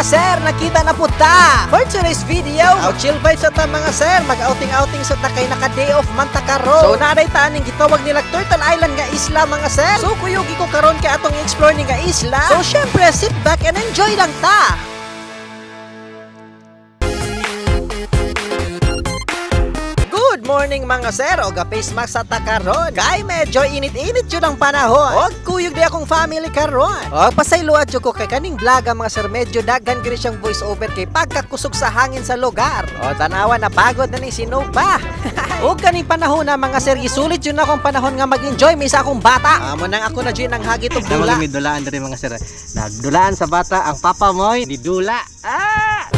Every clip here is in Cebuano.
Mga sir, nakita na po ta! For today's video, out chill vibes sa ta, mga sir, mag-outing-outing sa ta kay naka-day off man ta karon. So naaday ta aning gitawag nila Turtle Island nga isla, mga sir. So kuyugi ko karon kay atong i-explore ni nga isla. So syempre, sit back and enjoy lang ta! Good morning, mga sir, og face mask sa ta karon. Kay medyo init-init jud ang panahon. Og kuyog di akong family karon. Og pasayloa jud ko kay kaning vlog, mga sir, medyo daghan gid siyang voice over kay pagkakusog sa hangin sa lugar. O tanawa na, pagod na ni sinuba. Og kaning panahon na, mga sir, gisulit jud na akong panahon nga mag-enjoy mi sa akong bata. Amo nang ako na jud ang hagit og dula. Dula. Dulaan diri, mga sir. Nagdulaan sa bata ang papa mo'y didula. Ah!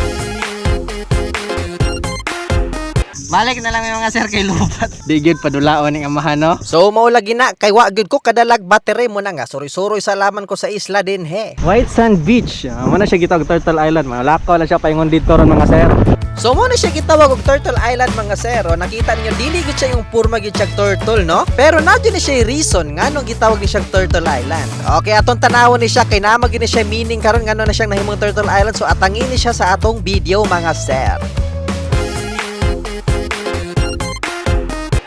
Balik na lang yung mga sir kay lupat. Di gyud padulaon ning amahan, no. So mao lagi na kay wa gyud ko kadalag battery mo na nga suroy-suroy sa laman ko sa isla din he. White Sand Beach. Mo na siya gitawag Turtle Island. Malakaw lang siya paingon dito ron, mga sir. So mo na siya gitawag og Turtle Island, mga sir. O, nakita ninyo, dili gid siya yung purma gid siyang turtle, no? Pero na ni siya yung reason nganong gitawag ni siyang Turtle Island. Okay, atong tanawon ni siya kay naa gyud ni siya meaning karon ngano na siyang nahimong Turtle Island. So atangin ni siya sa atong video, mga sir.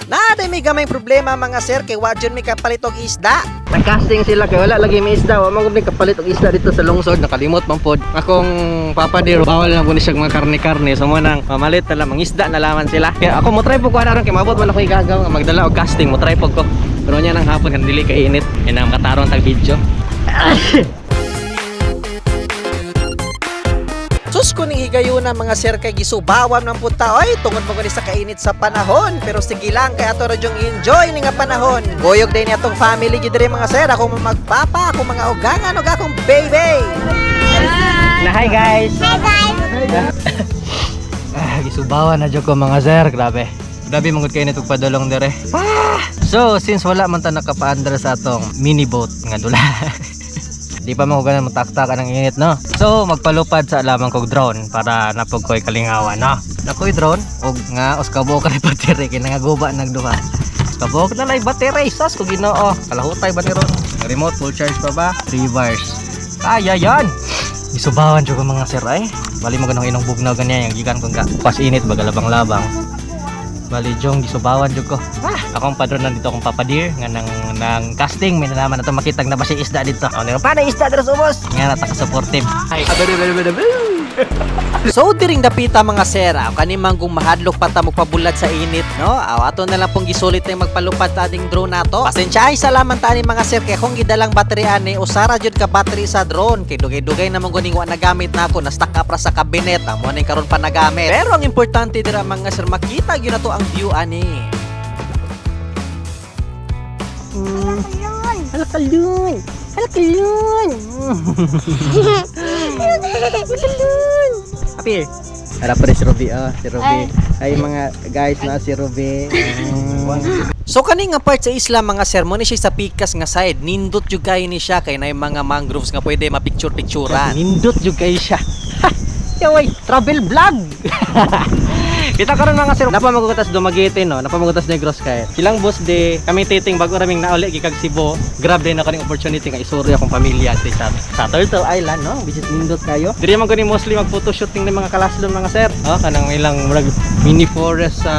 Naa may gamay problema, mga sir, kay wa jud mi kapalit og isda. Nagcasting sila kay wala lagi may isda. Wa man gud kapalit og isda dito sa lungsod. Nakalimot man pod. Akong papa dir bawal lang po ni siya mga karne-karne. So mo nang mamalit na lamang isda na laman sila. Kaya ako mo try po ko aron kay maabot man ako igagaw nga magdala og casting, mo try po ko. Pero niya nang hapon kan dili kay init. Yan ang katarong tag video. Sus ko ning higayuna, mga sir, kay gisubawan ng punta oy tungod mo gani sa kainit sa panahon, pero sige lang kay ato ra jung enjoy ni nga panahon. Goyog din ni atong family gid diri, mga sir, akong magpapa, akong mga ugangan ug akong baby. Na hi guys. Hi guys. Ah, gisubawan na jud ko, mga sir, grabe. Grabe man gud kay nitog padulong dire. Ah! So, since wala man ta nakapaandar sa atong mini boat nga dula. Di pa man ko ganun mataktak ang init, no. So, magpalupad sa lamang kog drone para napog ko'y kalingawan, no. Nakoy drone og nga us kabuok ka ni battery kay nangaguba nagduha. Kabuok na lay battery, sas ko Ginoo. Kalahutay ba ni ron? Remote full charge pa ba? 3 bars. Kaya yan. Gisubawan jud ko, mga sir, ay. Bali mo ganong inong bugnaw ganyan yung gikan kong ga. Pas init baga labang-labang. Bali jong gisubawan jud ko. Ah, akong padron nandito, akong papadir nga nang nang casting may nalaman na to makitag na ba siya isda dito. Oh, nero pa na isda dito sa ubos. Nga na taka supportive. Ay. So diring dapita, mga sir, aw kani manggong mahadlok pa ta magpabulad sa init, no? Aw ato na lang pong gisulit na yung magpalupad ta ating drone nato. Pasensya ay salaman ta ni mga sir kay akong gidalang battery ani usara jud ka battery sa drone kay dugay-dugay na man guning wa nagamit nako, na stuck up ra sa cabinet, amo ning karon pa nagamit. Pero ang importante dira, mga sir, makita gyud nato ang view ani. Halakalun. Halakalun. Halakalun. Apir. Ara pa rin si Ruby, oh, si Ruby. Ay, mga guys na si Ruby. So kani nga part sa isla, mga sir, mo ni siya sa pikas nga side. Nindot jud kayo ni siya kay nay mga mangroves nga pwede ma-picture-picturean. Nindot jud kayo siya. Yaway, travel vlog. Kita karon, mga sir, napa magugutas Dumaguete, no, napa magutas Negros kay. Silang boss de kami titing bago raming nauli gikag Cebu. Grab din ako ning opportunity nga isuri akong pamilya diri sa Turtle Island, no, which is nindot kayo. Diri man ko ni mostly mag photo shooting ng mga kalaslon, mga sir. Oh, kanang ilang murag mini forest sa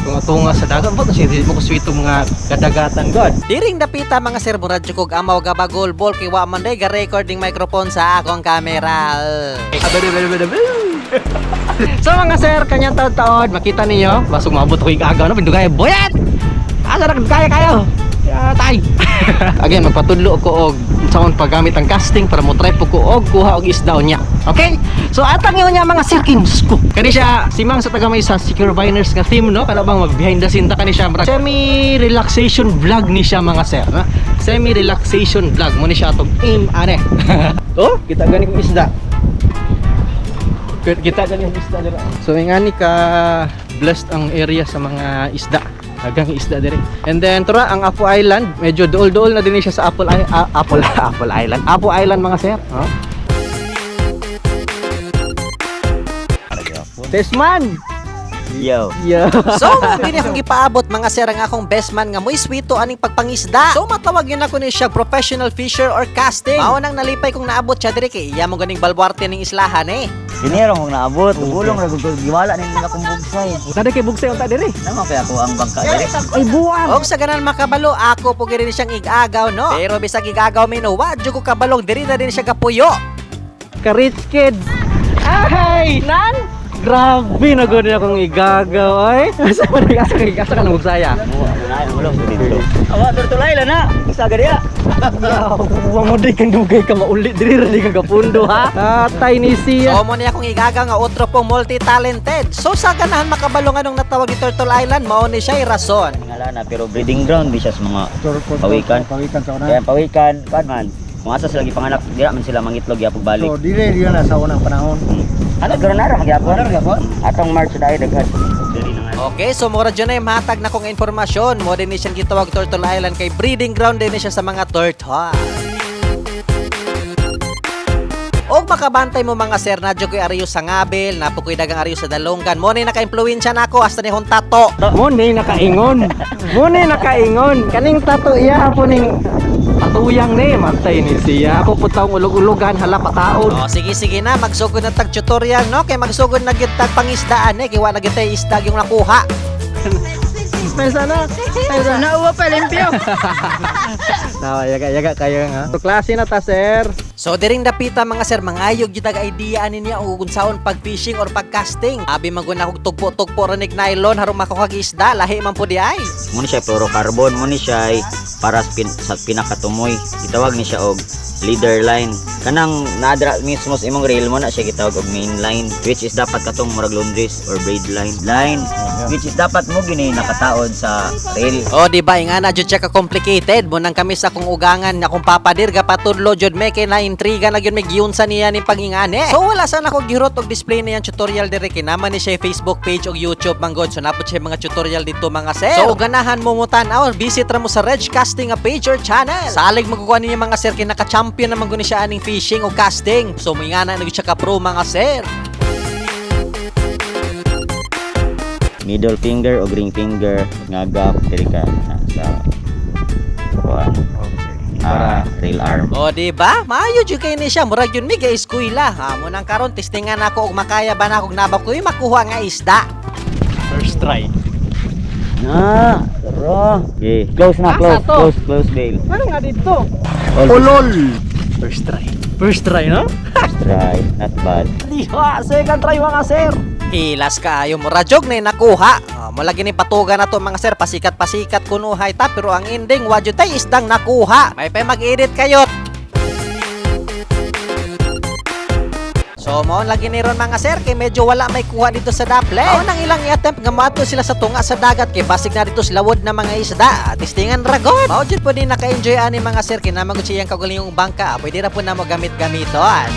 tunga-tunga sa dagat. Ba kasi dili mo ko sweet mga kadagatan god. Diring dapita, mga sir, murad jud kog amaw gabagol bol kay wa man day ga recording microphone sa akong camera. So mga sir, kanyang taon-taon, makita ninyo, basog maabot ko yung agaw no, pindugay, boyat! Asa na kaya kayo? Ya, tay. Again, magpatudlo ko og saon paggamit ang casting para mo try po ko og kuha og isda niya. Okay? So atang yun niya, mga sir Kims ko. Kani siya simang sa taga may sa Secure Viners nga theme, no, kana bang mag behind the scene ta kani siya, semi relaxation vlog ni siya, mga sir. No? Semi relaxation vlog mo ni siya atong aim ane. Oh, kita gani kong isda. Kita gani ang isda dira. So ingani ka blessed ang area sa mga isda. Daghang isda diri. And then tura ang Apo Island, medyo duol-duol na din siya sa Apple Apple Apple Island. Apo Island, mga sir. Oh. Tesman. Yo. Yeah. So, mao gini akong gipaabot, mga sir, ang akong best man nga mo'y swito aning pagpangisda. So, matawag yun ako ni siya professional fisher or casting. Mao nang nalipay kong naabot siya diri kay iya mo ganing balwarte ning islahan eh. Dinero mong naabot. Gulong ra gud giwala ni nila kong bugsay. Unsa kay bugsay unta diri? Nama kay ako ang bangka diri. Ay, buwang. Og sa ganan makabalo, ako po gini siyang igagaw, no? Pero bisag igagaw mi, no, wa jud ko kabalong diri na din siya gapuyo. Ka rich kids. Ay, nan. Grabe na gud akong igagaw ay. Asa man asa ka asa ka nang bugsaya? Wala na ulong dito. Awa turtulay la na. Isa gadi. Wa mo di kang dugay ka mauli diri ra di ka gapundo ha. Atay ni siya. So mo niya akong igaga nga otro pong multi-talented. So sa ganahan makabalo nga nung natawag ni Turtle Island, mao ni siya rason. Ngala na pero breeding ground di siya sa mga pawikan. Pawikan sa una. Kaya pawikan, kan man. Kung asa sila gipanganak, dira man sila mangitlog gyapon balik. So dili diyan na sa unang panahon. Ano garo na ra magyapon? Atong March dai daghan. Dili na nga. Okay, so mura dyan na yung matag na kong informasyon. Mo din ni siyang gitawag Turtle Island kay breeding ground din ni siya sa mga turtle. Og makabantay mo, mga sir, na ko'y ariyo sa ngabil, napo ko'y dagang ariyo sa dalonggan. Mo ni naka-impluwensya nako hasta ni hon tato. Mo ni nakaingon. Mo ni nakaingon. Kaning tato iya po ning patuyang ni matay ni siya. Ako po taong ulog-ulogan hala pataon. Oh, sige sige na, magsugod na tag tutorial, no, kay magsugod na gyud tag pangisdaan eh, kay wa na gyud tay isda yung nakuha. Smell sana. Smell sana. Nauwa pa limpyo. Nawa yaga yaga kayo nga. So klase na ta, sir. So diring dapita, mga sir, mangayog gyud tag idea ani niya og unsaon pag fishing or pag casting. Abi man gud akong tugpo-tugpo ra nig nylon harong makuha og isda, lahi man pud di ay. Mo ni siya fluorocarbon, mo ni siya ay para sa pinakatumoy. Gitawag ni siya og leader line. Kanang naadra mismo sa imong reel mo na siya gitawag og main line, which is dapat katong murag laundries or braid line. Line which is dapat mo gini nakataod sa reel. O di ba nga na jud siya ka complicated mo nang kami sa kong ugangan na kung papadir gapatudlo jud me kay na intriga na gyud may giyunsa niya ni pangingani. So wala sana ko gihurot og display na yan tutorial dire kay naman ni siya Facebook page og YouTube manggod. So napod siya mga tutorial dito, mga sir. So ganahan mo mo tan-aw, visit ra mo sa Reg Casting nga page or channel. Salig magkukuha niya, mga sir, kay naka-champion naman gud ni siya aning fishing o casting. So mingana na gyud siya ka pro, mga sir. Middle finger o ring finger nga gap diri ka na sa kuan. Okay. Ah, reel arm. O di ba? Maayo jud kay ni siya, murag yun mi ga eskwela. Ha mo nang karon testingan ako og makaya ba na akong nabak ko'y makuha nga isda. First try. Na, tara. Okay, close na, Ah, close, sa to. close, close bail. Ano nga dito? Ulol. First try. First try, no? First try, not bad. Liha, second try, mga sir. Hilas kaayo, murajog na nakuha. Oh, mula gini patuga na to, mga sir, pasikat-pasikat kunuhay ta pero ang ending wa jud tay isdang nakuha. May pa mag-edit kayo. So mo lagi ni ron, mga sir, kay medyo wala may kuha dito sa daple. Mao nang ilang i-attempt nga moadto sila sa tunga sa dagat kay basig na dito sa lawod na mga isda. Testingan ra god. Mao jud po din naka-enjoy ani, mga sir, kay naman gud siyang kaugalingong bangka. Pwede ra po na mo gamit-gamiton.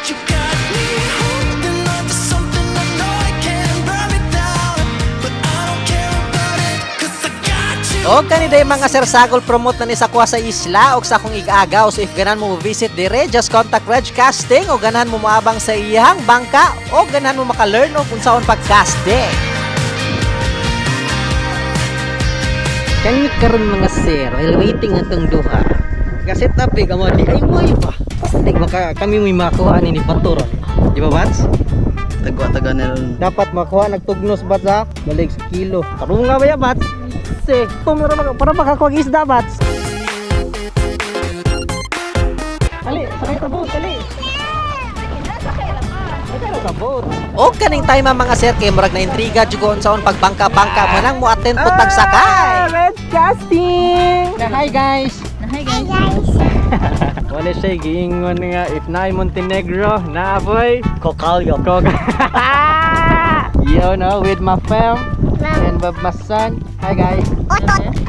You got me holding on to something I know I can burn me down, but I don't care about it 'cause I got you. O kani day, mga sir, sagol promote na ni sa kuha sa isla og sa akong igagaw. So if ganahan mo visit dire, just contact Reg Casting o ganahan mo moabang sa iyang bangka o ganahan mo maka-learn og unsaon pag-casting. Kani karon, mga sir, while waiting atong duha. Ka-set up eh kamo di ay mo ba. Pastig maka kami mo'y makuha ni Bato ron. Di ba, Bats? Tagwa-taga na ron. Dapat makuha nagtugnos, Bats, ha. Balik sa kilo. Karon nga ba ya, Bats? Se, tumuro para makakuha og isda, Bats. Ali, sakay ka boat, ali. Sakay ra ka boat. O kaning time mga sir kay murag na intriga jud ko unsaon pagbangka-bangka mo nang mo attend po tag sakay. Ah, Red Casting! Hi guys! Hi guys. Wala siya giingon nga if naay Montenegro, naaboy Kokalyo. Kog. Yo no, with my fam and with my son. Hi guys.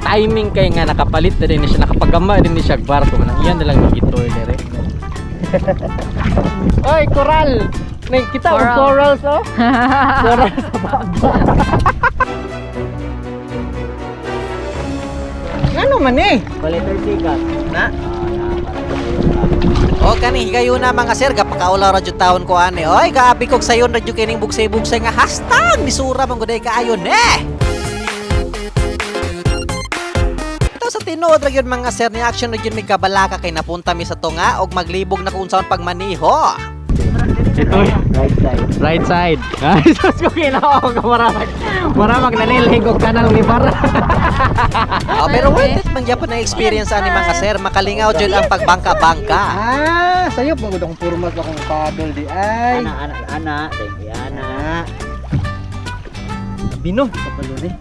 Timing kay nga nakapalit na din siya, nakapagama din siya barko nang iyan na lang mag-tour dire. Oy, coral. Nay kita og Coral. corals oh. Coral sa baba. Ano man eh? Letter C ka. Na? O kani higayuna, mga sir, gapakaulaw ra jud taon ko ani. Oy, gaabi kog sayon ra jud kining bugsay-bugsay nga hastang nisura man gud ay kaayo ne. Ito sa tinuod ra gyud, mga sir, ni action ra gyud mi kabalaka kay napunta mi sa tunga og maglibog na kung unsaon pagmaniho. Ito. Right side. Right side. Ay, sus ko kinao ko maramag. Maramag nanilhig og kanal ni Bara. Oh, pero worth it man gyapon na experience ani, mga sir, makalingaw jud ang pagbangka-bangka. Ah, sayop mo gud akong format akong paddle di ay. Ana, ana, ana. Thank you, ana. Bino. Kabalo ni.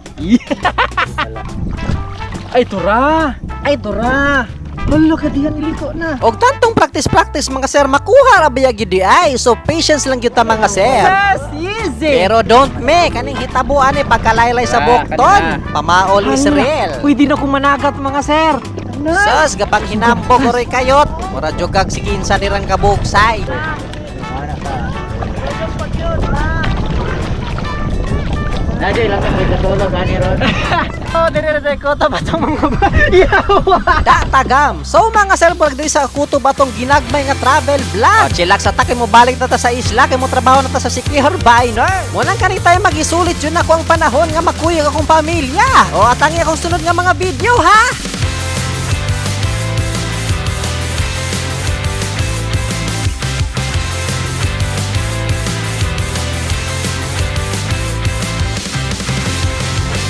Ay, tura. Ay, tura. Hulo ka diyan iliko na. Og tantong practice-practice, mga sir, makuha ra ba gyud di ay. So patience lang gyud ta, mga sir. Yes, easy. Pero don't me kaning hitabo ani pagkalaylay sa Ah, bukton. kanina. Pamaol is real. Pwede na kumanagat, mga sir. Sus, gapang hinambog oroy kayot. Mura jud kag sikinsa dirang kabugsay. Nadyo lang kami katulog ani ron. Oh, dire dire ko ta batong mga ba. Yawa. Da tagam. So mga sir, murag diri sa Kuto Batong ginagmay nga travel vlog. O, chillax sa ta kay mo balik na ta sa isla kay mo trabaho na ta sa Siquijor Biner. Munang kani tayo magisulit yun ako ang panahon nga makuyog akong pamilya. O atangi akong sunod nga mga video ha.